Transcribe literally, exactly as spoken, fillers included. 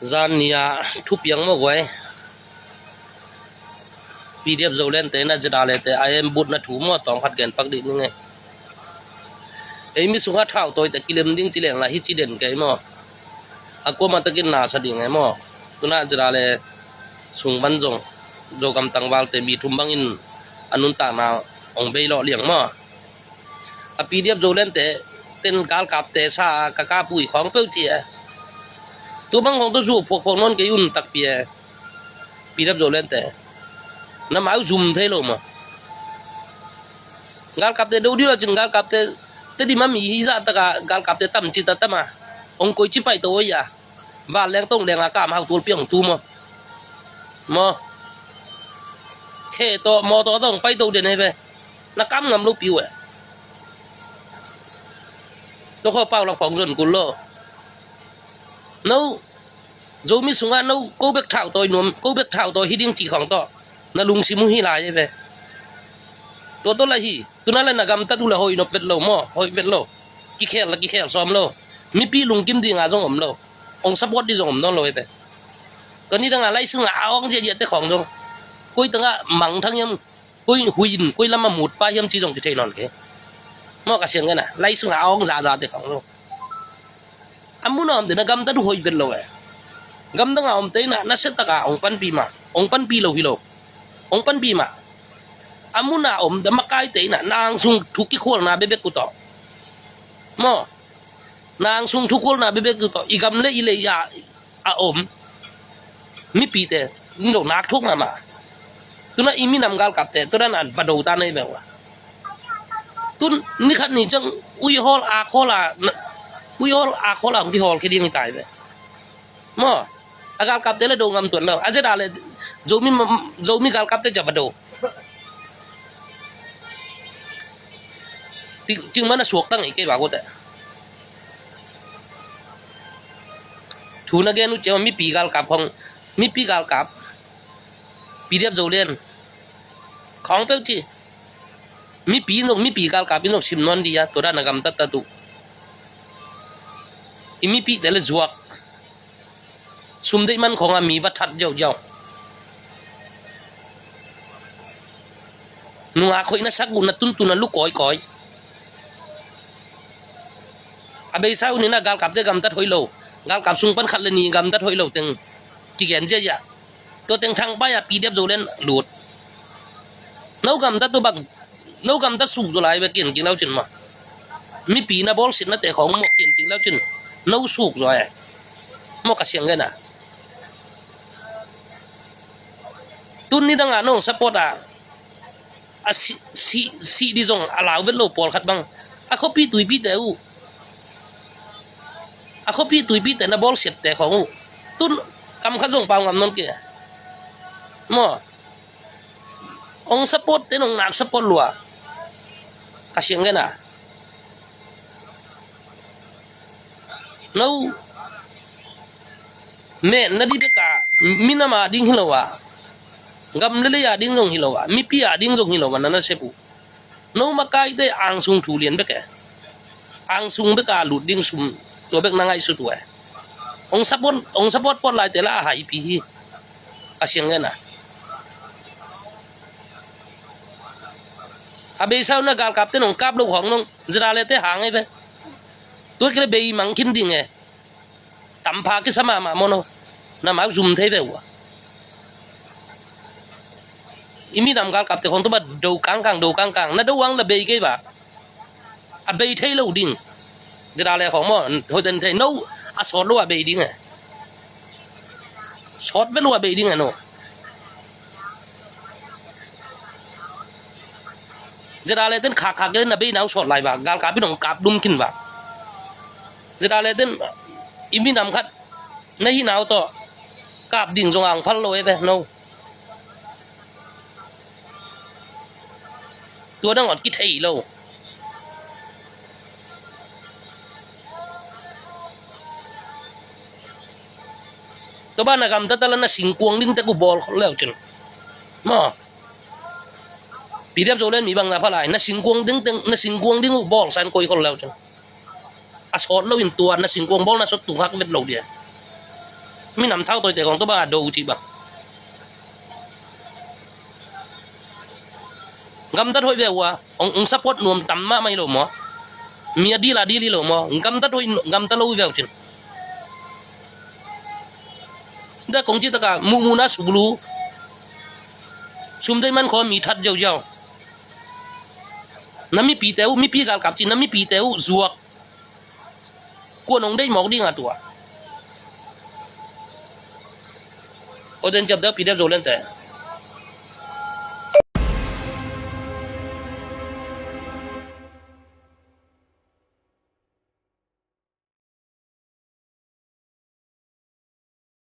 Zan ni-a thupiang maw guai. P D F Zoland te na ZRA le te a em but na thu maw tawng khat gen pak dih ni ngei. Ei mi sungah thau tawi te kilem ding ci leng la hi ci den kei maw. A kuama takin na sa ding ei maw. Tuna ZRA le sung man zong Zogam tangval te mi thum bangin a nuntakna ong bei lawh liang maw. A P D F Zoland te ten galkap te sa a ka kapui khawng peuh ci a. Tu bang khawng tu zu phuak phuak nawn kei un takpi a. P D F Zoland te na mau zum thei lo maw. Galkap te do dih lo cin galkap te te di ma mi hi zah taka galkap te tam ci ta tam a. Ong koi ci pai to oi a. Van leng tong leng a kam hau tul piang tu maw. Maw. Khe tawh mawtaw tawh hong pai to den hei ve. Na kam ngam lo piu eh. Tawh khaw pau lak phawng zon kul lo. No Zomi sungah no ko bek thau tawi nuam, ko bek thau tawi hi ding cih khawng tawh na lungsim uh hi lai hei ve. Tua tawh la hi. Tuna le na gamtat uh le hoih nop vet lo maw, hoih vet lo. Kikhel la kikhel sawm lo. Mipi lungkim dinga zong om lo. Ong support dih zong om nawn lo hei ve. Ka ni danga lai sungah a awng ziahziah te khawng zong koi tangah mangthang hiam, koi huin koi lama mut pa hiam ci zong kithei nawn kei. Maw ka siang kena lai sungah a awng zaza te khawng zong a muna om te na gamtat uh hoih vet lo eh. Gamdanga om te ina na setaka ong panpi ma, ong panpi lo hi lo. Ong panpi ma. A muna om te makai te ina na angsung thu kikhualna bebek uh tawh maw. Na angsung thu khualna bebek uh tawh i gam le i lei a a om mipite in lo nak thuk mahmah. Tuna i minam galkapte tua dan a va do ta nei beuh a. Tun ni khat ni ciang ui hawl ak hawl a ui hawl ak hawl a hong kihawl khe ding hi tai ve. Maw a galkapte le do ngam tuan lo a ZRA le Zomi Zomi galkapte ciah va do. Cing mana suak tang i kei bak uh teh. Thu na gen uh ciang mipi galkap khong mipi galkap P D F Zoland khong peuh ci. Mipi in zong mipi galkap in zong sim nawn dih a tua dan a gamtat ta tuh. I mipite le zuak. Sum deih man khawngah mi va that ziauziau. Nungak hoihna sak uh na tuntun a lu kawikawi. A beisa uh ni na galkapte gamtat hoih lo. Galkap sung pan khat le ni gamtat hoih lo teng kigen ziahziah. Tua teng thangpai a P D F Zoland lut. No gamtat uh bang no gamtat suk zaw lai ve kian kik lau cin maw. Mipi na bawlsiatnate khawng maw kian kik lau cin no suk zaw e. Maw ka siang gena. Tun ni danga nong support a a si si si di zong a lau vet lo pawlkhat bang a khuapi tuipite uh a khuapi tuipite na bawlsiatte khawng uh tun kam khat zong pau ngam nawn kei. Maw ong support te nong nak support lua ka siang gena. No men na di beka minam a ding hi lo a gam le lei a ding zong hi lo a mipi a ding zong hi lo a na na sep uh. No makaite angsung thu lian bek e. Angsung beka lut ding sum tua bek na ngaihsut uh e. Ong support ong support pawt laite la a haipi hi. A siang gena. A beisa uh na galkapte nong kap lo khawng nong zira le te hang e ve. Tua kile bei mang khin ding e. Tampha kisa mahmah maw no. Na mau zum thei ve uh a. I minam galkapte khawng tua ba do kangkang do kangkang na do ang la bei kei ba. A bei thei lo ding. Zira le khawng maw hoih ten thei no a sawt lo a bei ding e. Sawt ve lo a bei ding e no. Zira le ten khakkhak le na bei nau sawt lai ba galkap in ong kap dum khin ba. Zira le ten i minam khat na hi nau tawh kap ding zong ang phal lo e ve no. Tua dang ot kithei lo. Tua ban a gamtat a la na singkuang ding tek uh bawl khol leu cin. Maw P D F Zoland mi bang na phalai na singkuang ding teng na singkuang ding uh bawl san koi khol leu cin. A sawt lo in tua na singkuang bawl na sawt tung hak vet lo dia. minam thau tawite kong tua bang a do uh cih bang. Gamtat hoih ve uh a, ong, ong support nuam tam mahmah hi lo maw? Mi a dil a dil hi lo maw? Gamtat hoih, gamtat lo uh ve uh cin. Da kong ci taka muhmuhna sulu. Sum dei man khaw mi that ziauziau. Na mipite uh, mipi galkap ci, na mipite uh zuak. Kua nong deih mawk ding a tua. Aw den ciap deuh P D F Zoland te.